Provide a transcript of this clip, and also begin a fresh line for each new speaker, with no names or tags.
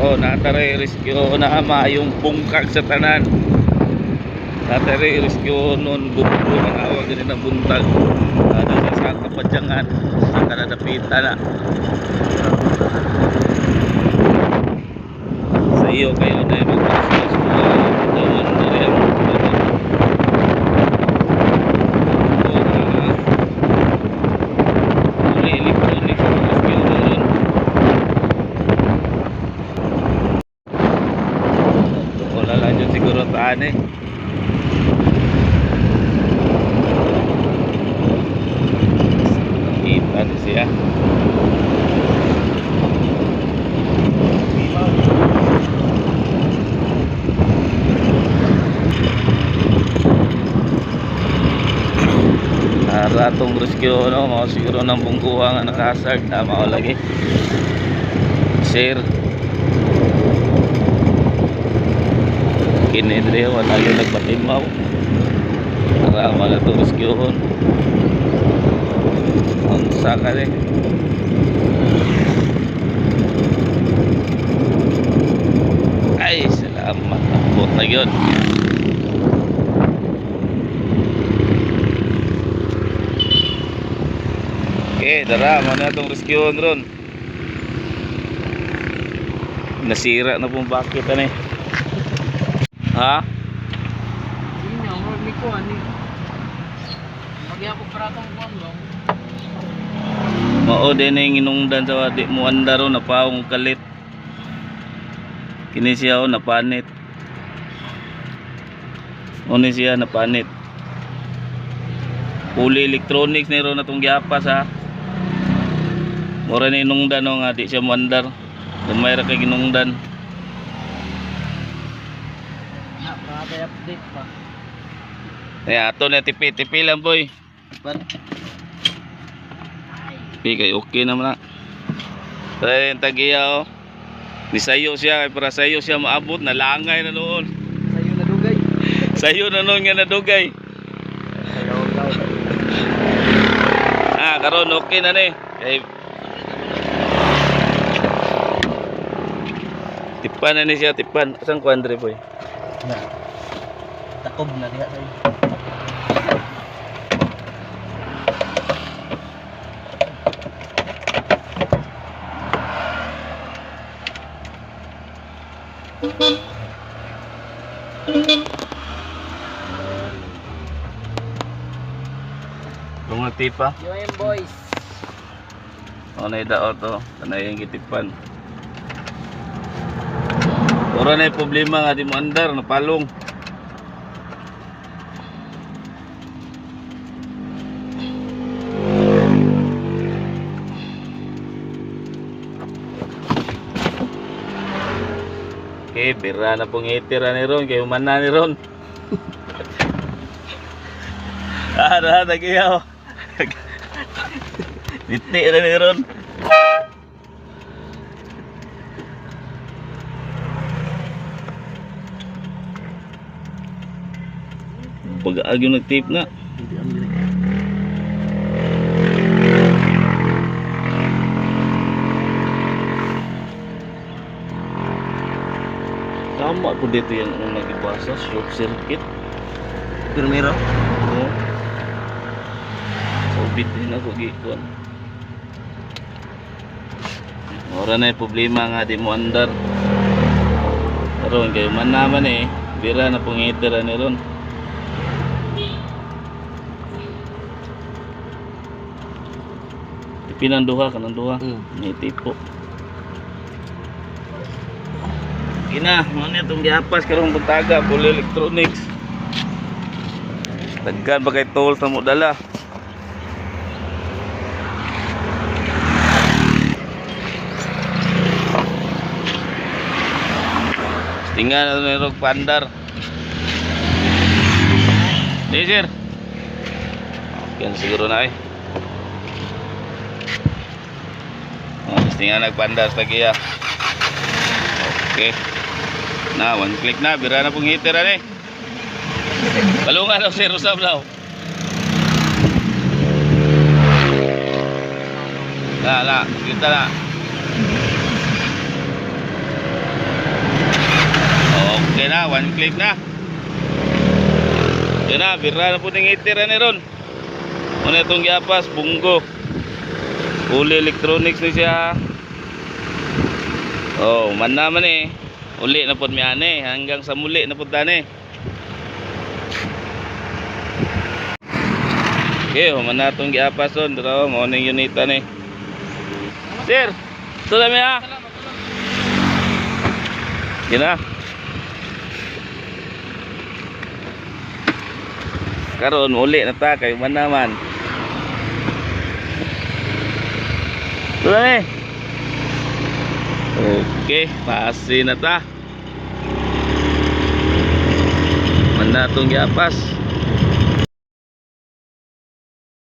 Oh, natare rescue na maayong bungkag sa tanan. Natare rescue nun bugbo ang awag din na buntag. Ano sa kapadyangan sa kanadapita na. Sa iyo kayo na mag-rescue sa doon diri ang uli electronic sa rescue doon. Wala lang yun siguro taan eh. Kita na siya. Ara atong rescue no, mao siguro ng bungkuha nga nakasag na mao lagi. Sir. Kini diri wala yun nagpatimaw. Ara wala to rescue hon. Ang saka eh. Ay, salamat. Abot na yun. Okay, dara, mo na itong rescue ron. Nasira na pong bakit ano eh. Ha?
Hindi na, may kuhan eh. Magyapog paratong kuhan ba?
Mao din na yung inungdan sa di mo andar ron, napaong kalit. Kini siya oh, napanit. Oni siya napanit. Uli electronics ni ron atong gihapas ha. Mura na inungdan no nga di siya muandar. Gamay ra kay ginungdan.
Na, para update pa.
Kaya ato na tipi, tipi lang boy. Tipi kay okay naman na. Kaya yung tagiya oh. Ni sayo siya kay para sayo siya maabot nalangay na noon.
Sa'yo na dugay.
Sayo na noon nga nadugay. Ah, karon okay na ni. Kay tipan na ni siya, tipan. Asang kuan dre boy?
Na. Takob na diha sa'yo.
Mga tipa.
UM boys.
Ano na daot to, kanay yung gitipan. Ora na yung problema nga di mo andar, napalong. Okay, bira na pong itira ni Ron, kay human na ni Ron. Ah, na, tagiyaw. Biti na ni Ron. Pag-aag yung nag-tape na. Tama po dito yung unang nag-ipasa, short circuit.
Pirmero?
Oo. Sa ubit din ako gikon. Ora na yung problema nga di mo andar. Karon kayo man naman eh. Bira na pong itira ni ron. Tipin ang duha, kanang duha. May tipo. Kina, mo na itong gihapas karong buntaga, full electronics. Daghan ba kay tools na mo dala? Tingnan na ito yung pandar. Di sir. Yan siguro na eh. Oh, tingnan nagpandar sa giya. Okay. Na, one click na. Bira na pong heater eh. Balungan daw sir, usab daw. Na, na, kita na. Okay na, one click na. Okay na, bira na po ng itira ni ron. Muna itong giapas, bunggo. Uli electronics ni siya. Oh, man naman eh. Uli na po mi ane, hanggang sa muli na po tani. Okay, human na itong giapas ron. Pero mo ning unita ni. Sir, ito na mi ha.
Salamat, salamat.
Yan na. Karon uli na ta kay man naman. Ito na eh. Okay, pasi na ta. Man na itong giapas.